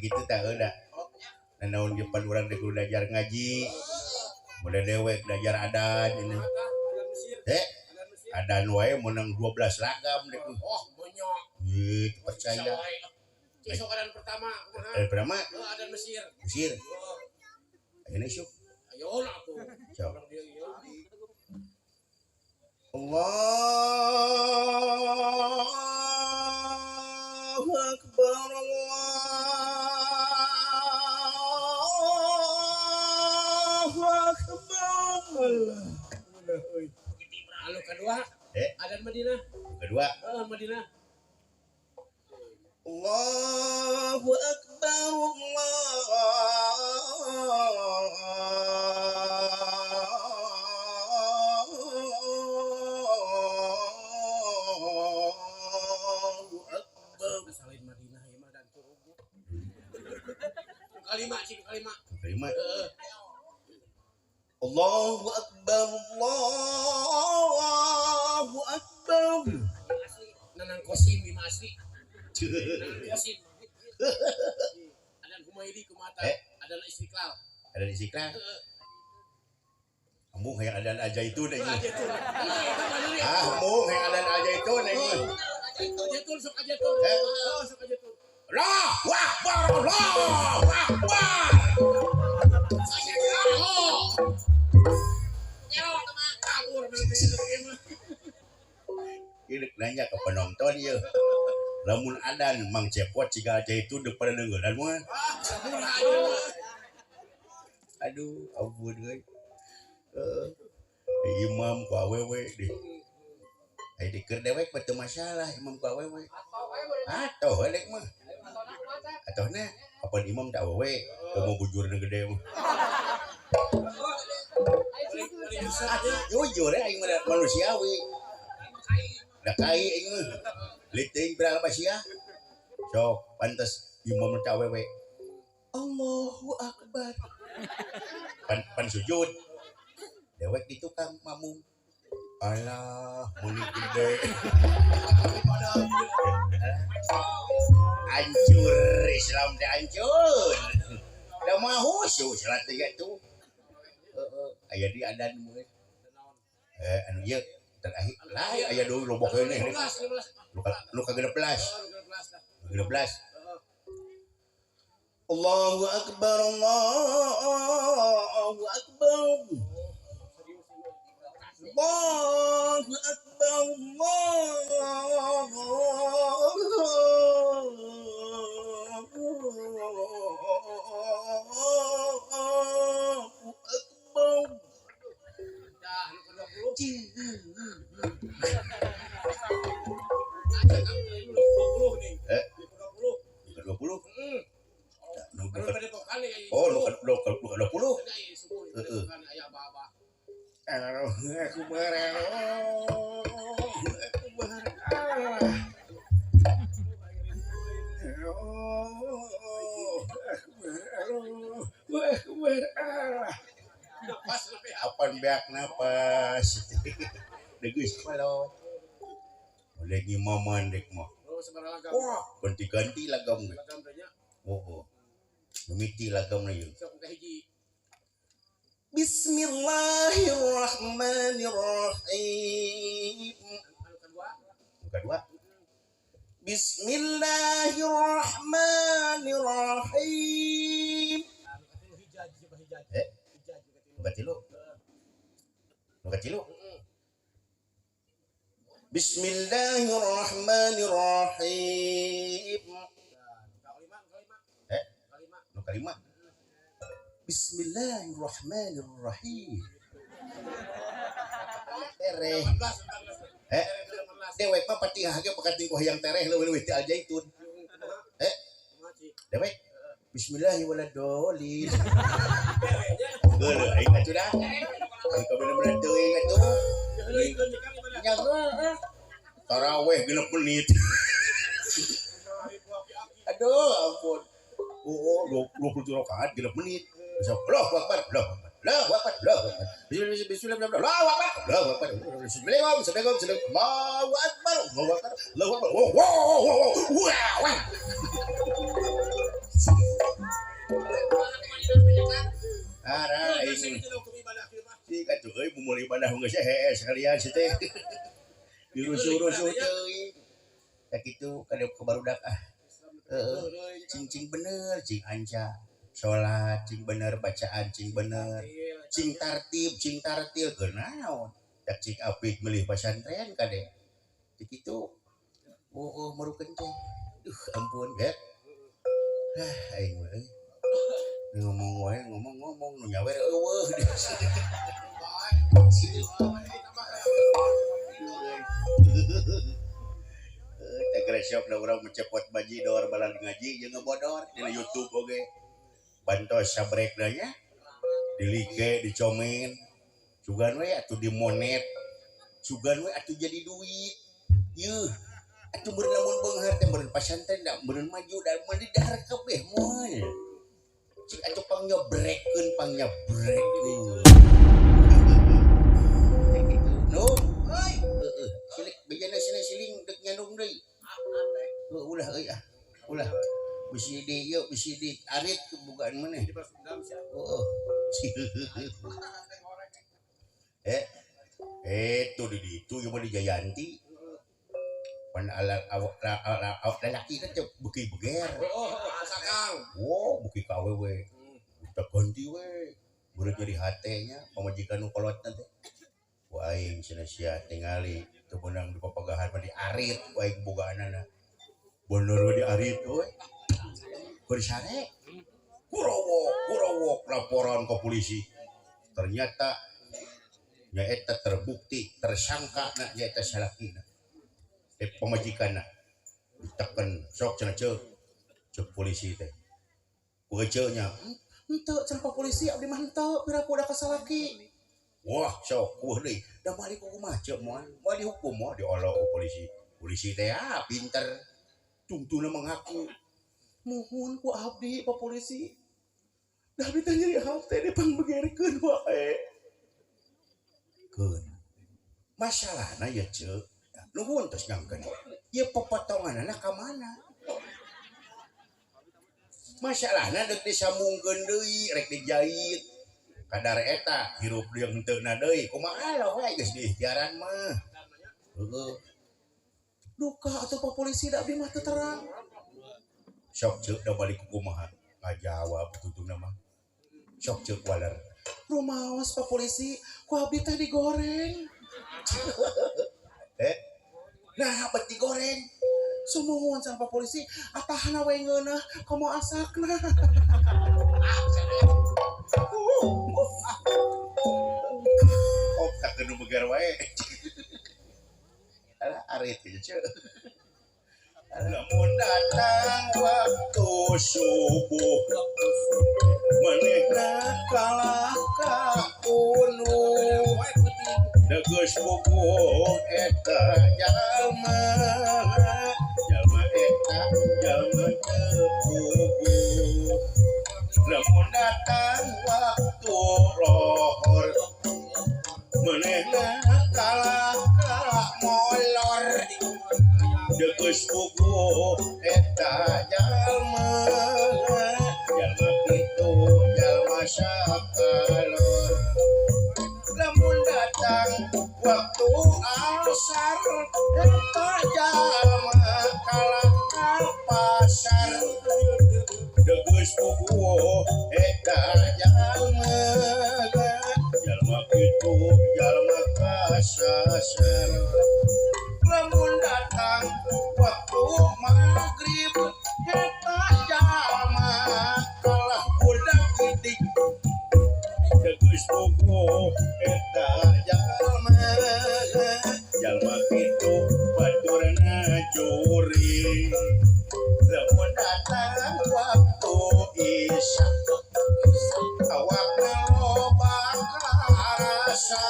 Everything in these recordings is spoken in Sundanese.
Gitu tah heula. Naon depan urang teh kudu belajar ngaji. Mulai dewek belajar adan ini. Adan wae menang 12 lagam deh. Oh, bonyok. Ih, percaya. Besok adan pertama kumaha? Adan pertama? Adan Mesir. Mesir. Ayo isuk. Ayo lah tuh. Sok. Allahu Akbar, Allahu Akbar. Anu kedua, adan Madinah. Kedua. Madinah. Allahu Akbar, Allahu Akbar. Salin Madinah ieu mah dan turugu. Kalima cing kalima. Kalima. Allahu Akbar, Allahu Akbar. Asli Nanang Kosim ieu mah asli. Nanang Kosim. Adan Humaidi kumata, adan Istiqlal. Adan Istiqlal. Embung hayang adan Al-Zaitun ieu. Ah, embung hayang adan Al-Zaitun ieu. Al-Zaitun sok Al-Zaitun. Sok Al-Zaitun. Allahu Akbar, Allahu Akbar. Ini nanya ke penonton ya. Lamun adan Mang Cepot ciga Al-Zaitun depan deungeulan mah. Aduh, ampun euy. Imam ku awewe deh. Ai dikeun dewek mah teu masalah imam ku awewe. Atoh we dek mah. Atohna apan imam teh awewe, komo bujurna gede mah. Jujur ya aing mah manusiawi. Da kai aing mah. Leuteung berapa sia? Sok pantes imam teh awewe. Allahu Akbar. Pan sujud. Dewek di tukang mamung. Alah, muli gede. Hancur Islam teh hancur. Da mah khusyuk salat teh kitu. Heeh, aya di adan mah. Anu ieu terakhir lah aya deui loba keneh. Nu ka-16. 16. Allahu Akbar, Allahu Akbar. Allahu Akbar, Allahu Akbar. Dah, nu ke-20. 20 nih. 20. 20. Oh, nu ke-20. Heeh. Allahu Akbar, Allahu Akbar. Allahu Akbar. Apan beak napas. Degeus kolot. Oleh ngimaman dek mah. Wah, ganti-ganti lagam ge. Oh. Mimiti lagamna ieu. Bismillahirrahmanirrahim. Kedua. Bismillahirrahmanirrahim. Katilu. Katilu. Bismillahirrahmanirrahim. Kelima. Bismillahirrahmanirrahim. Tereh. Dewek mah patihah ge pakating ku hayang tereh leuwih-leuwih ti Al-Zaitun. Dewek. Bismillahirrahmanirrahim. Geuleuh aing atuh dah. Aing bener-bener teuing atuh. Nya heuh. Taraweh 6 menit. Aduh, ampun. Oh, 27 rakaat 6 menit. Allahu Akbar, Allahu Akbar, Allahu Akbar, Allahu Akbar. Bismillahirrahmanirrahim. Allahu Akbar, Allahu Akbar. Bismillahirrahmanirrahim. Allahu Akbar, Allahu Akbar, Allahu Akbar. Wow, wow, wow, wow. Wah, wah. Ara aing. Cik atuh euy bumul ibadah geus hees sekalian si teh. Dirusuh-rusuh teuing. Tah kitu ka barudak ah. Heeh. Cing-cing bener cing anca. Salat cing bener, bacaan cing bener, cing tartib, cing tartil keur naon. Dak cing apik meulih pasantren kade. Tah kitu. Oh, merukeun teh. Duh, ampun ge. Hah, aing mah euy. Ngomong wae, ngomong-ngomong nu nyawer eueuh. Teh gresok da urang mencepot bajidor balan ngaji jeung ngebodor dina YouTube oge. Bantos sabrekna nya di like, dicomen. Sugan we atuh dimonet. Sugan we atuh jadi duit. Yeuh. Atuh meureun lamun beunghar teh meureun pasantren da meureun maju da meureun didahar kabeh moal. Cik atuh pangngebrekeun pangngebrekeun. Nu, euy, heeh, silik bejana sini siling deuk nyandung deui. Heuh ulah euy ah. Ulah. Bisi di ieu bisi di arit kebukaan maneh. Heeh. Itu di ditu ieu mah di Jayanti. Pan ala awak lalaki teh beuki beger. Heeh, Wow, beuki ka awewe. Teu ganti we. Beureut nyeri hate nya pamajikan nu kolotna teh. Ku aing cenah sia tingali teu meunang dipapegahan mah diarit ku aing bogaanana. Bener we diarit we. Keur sare. Kurawok, kurawok laporan ke polisi. Ternyata nyaeta terbukti tersangka na nyaeta salakina. Pamajikanna diteken sok cenah ceuk ceuk polisi teh. Ku eceu nya, henteu cenah Pak polisi abdi mah henteu piraku da ka salaki. Wah, sok kueuh deui. Da balik ku kumaha ceuk moal? Moal dihukum moal diolo ku polisi. Polisi teh ah pinter. Tungtuna mengaku. Muhun ku abdi Pak polisi. Da abdi teh nyeri hate dipangbegerkeun wae. Keun. Masalahna ye ceuk. Nuhun tos nyangkeun. Ieu popotonganana ka mana? Masalahna deuk disambungkeun deui rek dijait. Kadar eta hirup jeung henteuna deui. Kumaha lah we geus diikhtiaran mah. Heueuh. Duka atuh Pak polisi da abdi mah teu terang. Sok ceuk da balik ku kumaha? Ngajawab tutuna mah. Sok ceuk waler. Rumaos Pak polisi, ku abdi teh digoreng. Nah, bet digoreng. Sumuhun cenah Pak polisi, atahna we ngeunah, komo asakna. Oh, tak kena begar wae. Alah arit ieu ceuk. Lamun datang waktu subuh manehna kalah ka gunung. Degeus bubuh eta jalma, jalma eta jalma teu puguh. Lamun datang waktu lohor manehna kalah ka molor. Degeus puguh eta jalma, jalma kitu jalma sakalor. Lamun datang waktu asar eta jalma kalah ka pasar. Degeus puguh eta jalma, jalma kitu jalma kasasar. Lamun datang waktu maghrib eta jalma kalah budak gidik. Degeus puguh eta jalma, jalma kitu baturna jurig. Lamun datang waktu isya awakna loba karasa.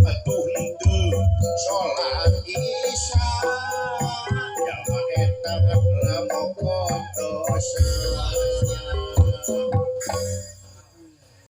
Atuh henteu salat isya jalma eta lamoko dosa.